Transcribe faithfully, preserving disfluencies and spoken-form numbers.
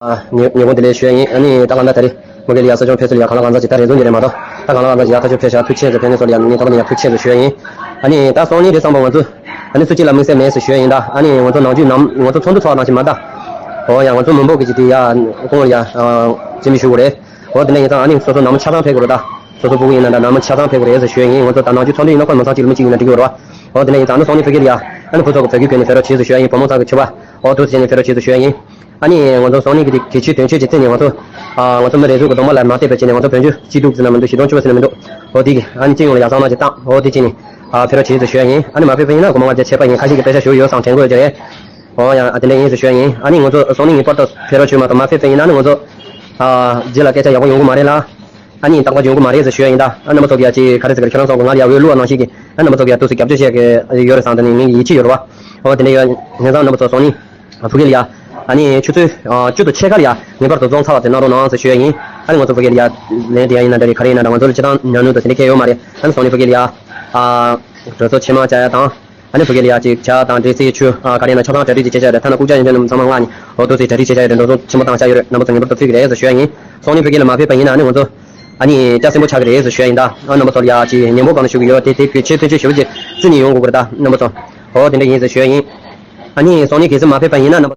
ཉིན་ཉིན་གུང་དེ་ལས་ཞུ་ཡ་ཡིན། ཨ་ནི་ད་གང་ལྟར་ད་རེས་མུ་གེ་ལ་ཡ་ས་ཆུང་ཕེབས་ཚུལ་ཡ་གང་ལ་གང་འཚམ་ཅིག་ད་རེ་ཟུང་གི་རེད་མ་གཏོགས། ད་གང་ལ་གང་འཚམ་ཅིག་ཡ་ཐག་ཆོད་ཕེབས་ཤག་ཐུགས་རྗེ་ཆེ་ཟེར་ཕེབས་ནས་སོགས་ལ་ཡ་ནི་ད་ག་ནས་ཡ་ཐུགས་རྗེ་ཆེ་ཟེར་ཞུ་ཡ་ཡིན། ཨ་ནི་ད་སང་ཉིན་དེ་སང་པོ་ང་ཚོ་ཨ་ནི་སུ་གཅིག་ལ་དམིགས་བསལ་མེད་ཟེར་ཞུ་ཡ་ཡིན། ད་ཨ་ནི་ང་ཚོ་ནང་ཆོས་ནམ་ང་ཚོ་ཚོགས་འདུ་ཚོགས་ནང་ཞིག་མ་ད། འོ་ཡ་ང་ཚོ་མི་འབོར་གི་ཅིག་དེ་ཡ་ཁོང་ལ་ཡ་ཅི་མི་ཞུ་དགོས་རེད། འོ་དེ་འདྲ་ཡིན་ཙང་ཨ་ནི་སོ་སོ་ནང་མི་ཆ་ཚང་ཕེབས་དགོས་རེད་ད། སོ་སོ་སྤུ་གུ་ཡིན་ན་འདྲ་ནང་མི་ཆ་ཚང་ཕེབས་དགོས་རེད་ཟེར་ཞུ་ཡ་ཡིན། ང་ཚོ་ད་ནང་ཆོས་ཚོགས་འདུ་ཡིན་ན་ཁོ་མི་ཚང་གཅིག་ལ་མི་གཅིག་ཡིན་ན་འགྲིག་གི་རེད་བ། འོ་དེ་འདྲ་ཡིན་ཙང་ཨ་ནི་སང་ཉིན་ཕ་གི་ལ་ཡ་ཨ་ནི་ཕུན་ཚོགས་ཀྱི་བོད་ཁྱིམ་ཁྱོན་ནས་ཕེབས་རོགས་བྱེད་ཟེར་ཞུ་ཡ་ཡིན། བུ་མོ་ཚང་གི་ཁྱོ་ག་འོ་ཐུགས་རྗེ་ཆེ་ནས་ཕེབས་རོགས་བྱེད་ཟེར་ཞུ་ཡ་ཡིན། ཨ་ནི་ང་ཚོ་སང་ཉིན་གྱི་གལ་ཆེའི་དོན་ཆེན་གྱི་རྩིས་ནས་ང་ཚོ་ཨ་ང་ཚོ་མི་རེ་ཟུང་གི་གདོང་པ་ལ་མ་བལྟས་པ་བྱས་ནས་ང་ཚོ་བོད་ཆོས་སྐྱིད་སྡུག་ཟེར་ན་མི་འདུག་བཞི་སྟོང་བཅུ་པ་ཟེར་ན་མི་འདུག་འོ་དེ་གི་ཨ་ནི་སྤྱི་ཡོངས་ལ་ཡ་བསམ་བློ་ཅིག་བཏང་འོ་དེ་བྱས་ནས་ཨ་ཕེབས་རོགས་བྱེད་ཟེར་ཞུ་ཡ་ཡིན། ཨ་ནི་མ་ཕེབས་པ་ཡིན་ན་སྒོ་མང་ང་ཚོ་ཆད་པ་ཡིན། ཁ་ཤས་ཀྱི་པེ་ཤ་ཞུ་ཡོད་སང་དྲན་དགོས་ཀྱི་རེད། འོ་ཡ་ཨ་དེ་འདྲ་ཡིན་ཟེར་ཞུ་ཡ་ཡིན། ཨ་ནི་ང་ཚོ་སང་ཉིན་ངེས་པར་དུ་ཕེབས་རོགས་བྱེད་མ་གཏོགས་མ་ཕེབས་པ་ཡིན་ན་ཨ་ནི་ང་ཚོ་ཨ་རྗེས་ལ་སྐད་ཆ་ཡག་པོ་ཡོང་གི་མ་རེད་ལ། ཨ་ནི་རྟག་པར་ཡོང་གི་མ་རེད་ཟེར་ཞུ་ཡ་ཡིན། ད་ཨ་རྣམ་པ་ཚོ་གི་ཡ་ཅིག་ག་རེ་ཟེར་གི་རེད། ཁྱེད་རང་ཚོ་གི་ང་ལ་ཡ་འོས་བླུགས་པ་ནང་བཞིན་གྱི་ཨ་རྣམ་པ་ཚོ་གི་ཡ་ཏོག་ཙམ་རྒྱབ་སྐྱོར་བྱེད་ཀྱི་ཡོད་རེད་བསམ་དེ་ནི་ངས་ཡིད་ཆེས་ཡོད་རེད་བ། འོ་དེ་འདྲ་ཡོད། ཡིན་ཙང་རྣམ་པ་ཚོ་སང་ཉིན་ཕ་གི་ལ་ཡ་ཨ་ནི་ཆུ་ཚོད་ཨ་བཅུ་དང་ཕྱེད་ཀ་ལ་ཡ་ངེས་པར་དུ་རྫོང་ཚར་བ་དེ་གནང་རོགས་གནང་ཟེར་ཞུ་ཡ་ཡིན། ཨ་ནི་ང་ཚོ་ཕ་གི་ལ་ཡ་ལན་དེ་ཡ་ཡིན་ན་འདྲ་རེད། ག་རེ་ཡིན་ན་འདྲ་ང་ཚོ་ལ་སྤྱིར་བཏང་ཉམས་མྱོང་དང་དེ་འདྲ་གང་ཡོད་མ་རེད། ཨ་ནི་སང་ཉིན་ཕ་གི་ལ་ཡ་ཨ་གྲོས་ཚོགས་ཆེན་མོ་བཅར་ཡ་དང་། ཨ་ནི་ཕ་གི་ལ་ཡ་ཅིག་ཇ་དང་འབྲས་སིལ་ཆུ་ཨ་ག་རེ་ཡིན་ན་ཆ་ཚང་གྲ་སྒྲིག་ཅིག་བྱས་བྱས་རེད། ཐ་ན་རྐུབ་ཀྱག་ཡན་ཆད་རྣམས་ཚང་མ་མངགས་ནས་འོ་ཏོག་ཙམ་གྲ་སྒྲིག་བྱས་བྱས་རེད། འགྲོ་སོང་ཆེན་མོ་བཏང་བྱས་ཡོད་རེད། རྣམ་པ་ཚོ་ངེས་པར་དུ་ཕེབས་ཀྱི་རེད་ཟེར་ཞུ་ཡ་ཡིན། སང་ཉིན་ཕ་གི་ལ་མ་ཕེབས་པ་ཡིན་ན་ཨ་ནི་ང་ཚོ་ཨ་ནི་སྐྱ་སེན་པོ་ཆགས་ཀྱི་རེད་ཟེར་ཞུ་ཡ་ཡིན། ད་ཨ་རྣམ་པ་ཚོ་ལ་ཡ་ཅིག་ཉན་པོ་གང་ཞུ་གི་ཡོད་དེ་དེ་གལ་ཆེ་དོན་ཆེ་ཞེ་པོ་ཅིག་བརྩིས་ནས་ཡོང་དགོས་ཀྱི་རེད། ད་རྣམ་པ་ཚོ་འོ་དེ་འདྲ་ཡིན་ཟེར་ཞུ་ཡ་ཡིན། ཨ་ནི་སང་ཉིན་གལ་སྲིད་མ་ཕེབས་པ་ཡིན་ན་རྣམ་པ་